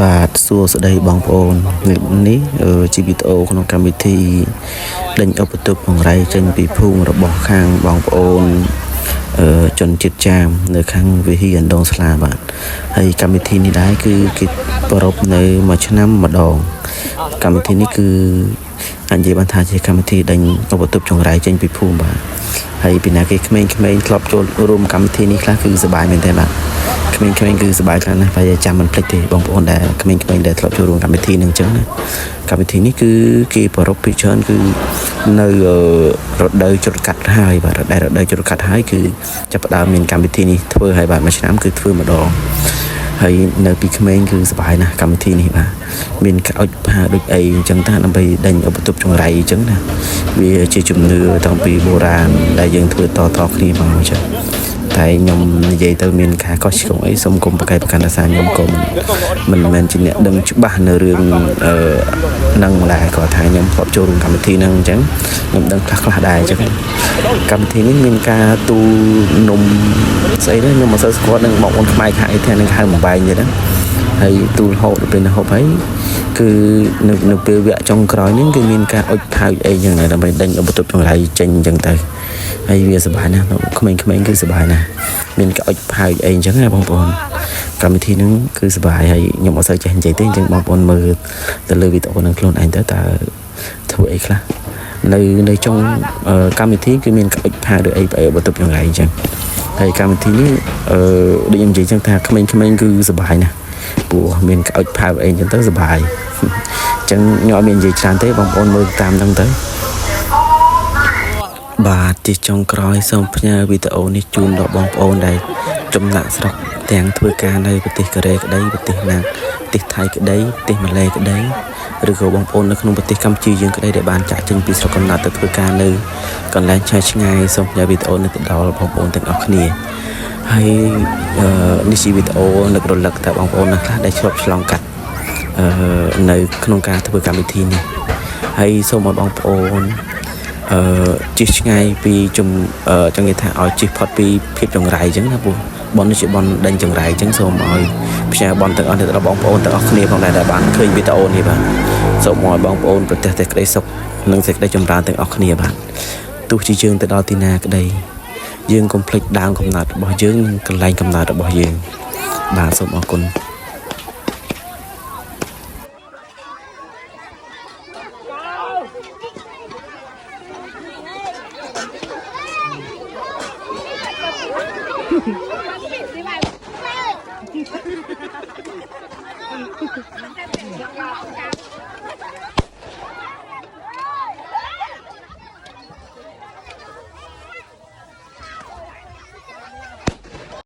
បាទសួស្តីបងប្អូននេះជាវីដេអូក្នុងកម្មវិធីដេញឧបទ្រពបង្រៃចេញពីភូមិរបស់ខាងបងប្អូនជនជាតិចាមនៅខាងវិហារអណ្ដូងស្លាបាទហើយកម្មវិធីនេះដែរគឺគេប្រារព្ធនៅមួយឆ្នាំម្ដងកម្មវិធីនេះគឺអាចនិយាយបានថាជាកម្មវិធីដេញឧបទ្រពចង្រៃចេញពីភូមិបាទហើយពីណាគេក្មេងៗធ្លាប់ចូលរួមកម្មវិធីនេះខ្លះគឺសប្បាយមែនទែនបាទ ក្មេងៗគឺសប្បាយខ្លាំងណាស់ប្រហែលចាំមិនភ្លេចទេបងប្អូនដែលក្មេងៗដែលធ្លាប់ចូលរួមកម្មវិធីនឹងអញ្ចឹងណាកម្មវិធីនេះគឺគេប្រារព្ធពីច្រើនគឺនៅរដូវច្រត់កាត់ហើយបាទរដូវច្រត់កាត់ហើយគឺចាប់ផ្ដើមមានកម្មវិធីនេះធ្វើហើយបាទមួយឆ្នាំគឺធ្វើម្ដងហើយនៅពីក្មេងគឺសប្បាយណាស់កម្មវិធីនេះបាទមានក្អុចផាដូចអីអញ្ចឹងតាដើម្បីដេញឧបទ្រពចង្រៃអញ្ចឹងណាវាជាជំនឿតាំងពីបុរាណដែលយើងធ្វើតៗគ្នាមកអញ្ចឹង តែខ្ញុំនិយាយទៅមានការកោះឆ្កងអីសូមកុំប្រកែកប្រកាន់ដោយសារខ្ញុំក៏មិនមែនជាអ្នកដឹងច្បាស់នៅរឿងអឺនឹងដែរគាត់ថាខ្ញុំធ្លាប់ចូលរួមកម្មវិធីហ្នឹងអញ្ចឹងខ្ញុំដឹងខ្លះខ្លះដែរអញ្ចឹងកម្មវិធីនេះមានការទូលនំស្អីដែរខ្ញុំមិនសូវស្គាល់នឹងបងប្អូនខ្មែរខាងអីទាំងនឹងហៅបំបែងទៀតណាហើយទូលហូបដល់ពេលហូបហើយគឺនៅពេលវគ្គចុងក្រោយនេះគឺមានការអុជផៅអីចឹងដែរដើម្បីដេញឧបទ្រពចង្រៃចេញអញ្ចឹងទៅហើយវាសប្បាយណាស់ក្មេងៗគឺសប្បាយណាស់មានក្អុចផៅអីអញ្ចឹងណាបងប្អូនកម្មវិធីហ្នឹងគឺសប្បាយហើយខ្ញុំអត់សូវចេះនិយាយទេអញ្ចឹងបងប្អូនមើលទៅលើវីដេអូហ្នឹងខ្លួនឯងទៅតើធ្វើអីខ្លះនៅចុងកម្មវិធីគឺមានក្អុចផៅឬអីឧបទ្រពចង្រៃអញ្ចឹងហើយកម្មវិធីនេះអឺដូចខ្ញុំនិយាយអញ្ចឹងថាក្មេងៗគឺសប្បាយណាស់ព្រោះមានក្អុចផៅអីអញ្ចឹងទៅសប្បាយអញ្ចឹងខ្ញុំអត់មាននិយាយច្រើនទេបងប្អូនមើលតាមហ្នឹងទៅ បាទជាចុងក្រោយសូមផ្ញើវីដេអូនេះជូនដល់បងប្អូនដែលចំណាក់ស្រុកទាំងធ្វើការនៅប្រទេសកូរ៉េក្តីប្រទេសណាប្រទេសថៃក្តីប្រទេសម៉ាឡេក្តីឬក៏បងប្អូននៅក្នុងប្រទេសកម្ពុជាយើងក្តីដែលបានចាក់ចេញពីស្រុកកំណើតទៅធ្វើការនៅកន្លែងឆ្ងាយឆ្ងាយសូមផ្ញើវីដេអូនេះទៅដល់បងប្អូនទាំងអស់គ្នាហើយនេះជាវីដេអូនឹករលឹកតែបងប្អូនណាខ្លះដែលឆ្លប់ឆ្លងកាត់នៅក្នុងការធ្វើកម្មវិធីនេះហើយសូមឲ្យបងប្អូន អឺជិះឆ្ងាយពីជំចង់និយាយថាឲ្យជិះផុតពីភាពចង្រៃអញ្ចឹងណាព្រោះបននេះជាបនដេញចង្រៃអញ្ចឹងសូមឲ្យផ្ញើបនទាំងអស់ទៅដល់បងប្អូនទាំងអស់គ្នាផងដែរដែលបានឃើញវីដេអូនេះបាទសូមឲ្យបងប្អូនប្រទះតែក្តីសុខនិងសេចក្តីចម្រើនទាំងអស់គ្នាបាទទោះជាយើងទៅដល់ទីណាក្តីយើងកុំភ្លេចដើមកំណើតរបស់យើងនិងកន្លែងកំណើតរបស់យើងបាទសូមអរគុណ Đi.